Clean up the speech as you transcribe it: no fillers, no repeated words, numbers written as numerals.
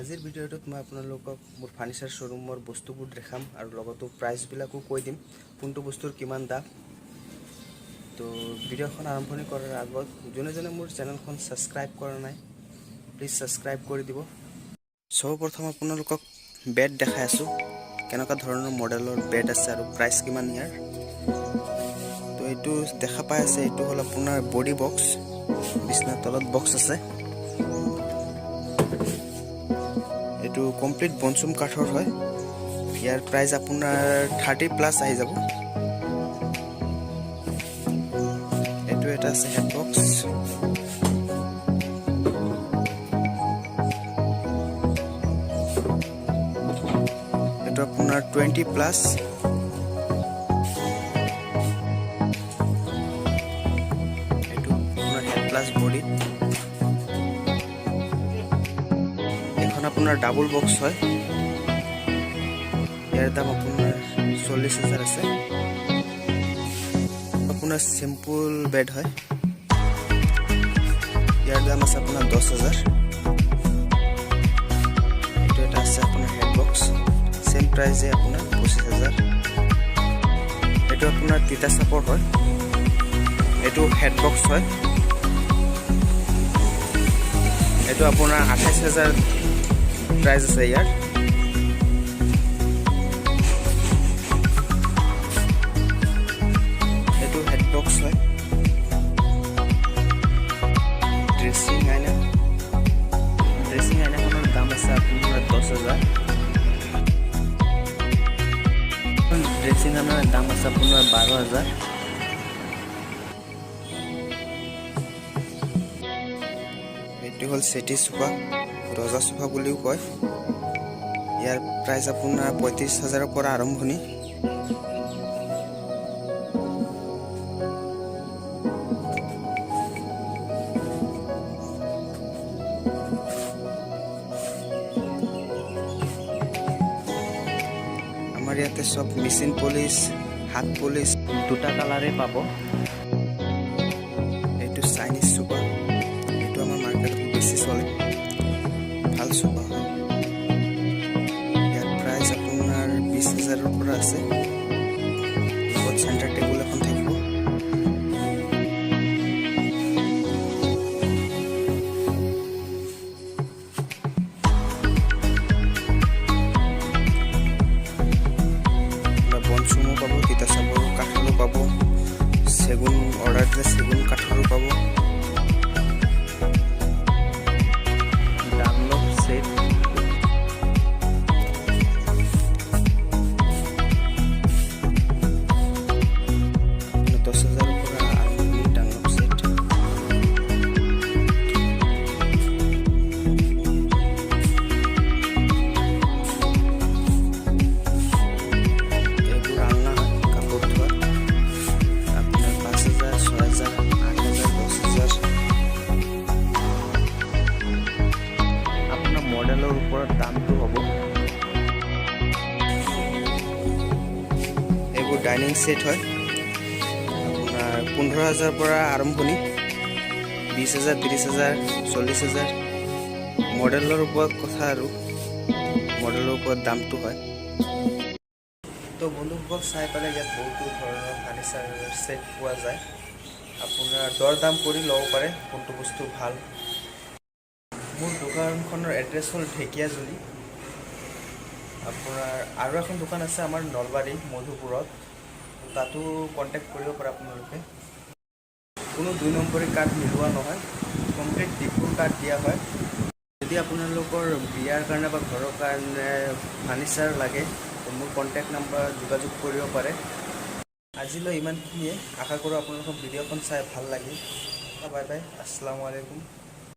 আজিৰ ভিডিঅ'টোত মই আপোনালোকক মোৰ ফাৰ্নিচাৰ শ্ব'ৰুমৰ বস্তুবোৰ দেখাম আৰু লগতো প্ৰাইচবিলাকো কৈ দিম, কোনটো বস্তুৰ কিমান দাম। তো ভিডিঅ'খন আৰম্ভণি কৰাৰ আগত যোনে যোনে মোৰ চেনেলখন ছাবস্ক্ৰাইব কৰা নাই, প্লিজ ছাবস্ক্ৰাইব কৰি দিব। সৰ্বপ্ৰথম আপোনালোকক বেড দেখাই আছোঁ, কেনেকুৱা ধৰণৰ মডেলৰ বেড আছে আৰু প্ৰাইচ কিমান ইয়াৰ। তো এইটো দেখা পাই আছে, এইটো হ'ল আপোনাৰ বডি বক্স, বিছনাৰ তলত বক্স আছে। এইটো কমপ্লিট বনচুম কাঠৰ হয়। ইয়াৰ প্ৰাইচ আপোনাৰ 30+ আহি যাব। এইটো এটা আছে হেড বক্স। এইটো আপোনাৰ 20+। এইটো আপোনাৰ হেড প্লাছ বডি। এইখন আপোনাৰ ডাবল বক্স হয়। ইয়াৰ দাম আপোনাৰ 40,000 আছে। আপোনাৰ চিম্পল বেড হয়। ইয়াৰ দাম আছে আপোনাৰ 10,000। এইটো এটা আছে আপোনাৰ হেড বক্স, চেম প্ৰাইজে আপোনাৰ 25,000। এইটো আপোনাৰ তিতা চাপৰ হয়। এইটো হেড বক্স হয়। এইটো আপোনাৰ 28,000 প্ৰাইচ আছে ইয়াৰ। এইটো হেড বক্স হয়। ড্ৰেছিং আইনা, ড্ৰেছিং আইনাখনৰ দাম আছে আপোনাৰ 10,000। ড্ৰেছিং আইনাৰ দাম আছে আপোনাৰ 12,000। এইটো হ'ল চেটি চোফা, ৰজা চোফা বুলিও কয়। ইয়াৰ প্ৰাইচ আপোনাৰ 35,000ৰ পৰা আৰম্ভণি। আমাৰ ইয়াতে চব মেচিন পলিচ, হাত পলিচ দুটা কালাৰে পাব। এইটো চাইনিজ চোফা। এইটো আমাৰ মাৰ্কেটত বেছি চলে, ভাল চোফা হয়। ইয়াৰ প্ৰাইচ আপোনাৰ 20,000ৰ পৰা আছে। লগত চেণ্টাৰ টেবুল এখন থাকিব। আপোনাৰ বনচুমো পাব, তিতাচাপৰ কাঠৰো পাব, চেগুন অৰ্ডাৰ দিলে চেগুন কাঠৰো পাব। Dunlop set. 10,000ৰ পৰা আৰম্ভণি ডানলপ ছেট। এইবোৰ আলনা হয়, কাপোৰ থোৱা। আপোনাৰ 5,000, 6,000, 8,000, 10,000। আপোনাৰ মডেলৰ ওপৰত দামটো হ'ব। এইবোৰ ডাইনিং ছেট হয়। আপোনাৰ 15,000ৰ পৰা আৰম্ভণি, 20,000, 30,000, 40,000। মডেলৰ ওপৰত কথা আৰু মডেলৰ ওপৰত দামটো হয়। তো বন্ধুসকল, চাই পালে ইয়াত বহুতো ধৰণৰ ফাৰ্নিচাৰ ছেট পোৱা যায়। আপোনাৰ দৰ দাম কৰি ল'ব পাৰে কোনটো বস্তু ভাল। মোৰ দোকানখনৰ এড্ৰেছ হ'ল ঢেকীয়াজুলি। আপোনাৰ আৰু এখন দোকান আছে আমাৰ নলবাৰী মধুপুৰত, তাতো কণ্টেক্ট কৰিব পাৰে আপোনালোকে। কোনো দুই নম্বৰী কাঠ মিলোৱা নহয়, কমপ্লিট ডিফুৰ কাঠ দিয়া হয়। যদি আপোনালোকৰ বিয়াৰ কাৰণে বা ঘৰৰ কাৰণে ফাৰ্নিচাৰ লাগে, তো মোৰ কণ্টেক্ট নাম্বাৰ যোগাযোগ কৰিব পাৰে। আজিলৈ ইমানখিনিয়ে। আশা কৰোঁ আপোনালোকৰ ভিডিঅ'খন চাই ভাল লাগিল। বাই বাই, আসসালামু আলাইকুম।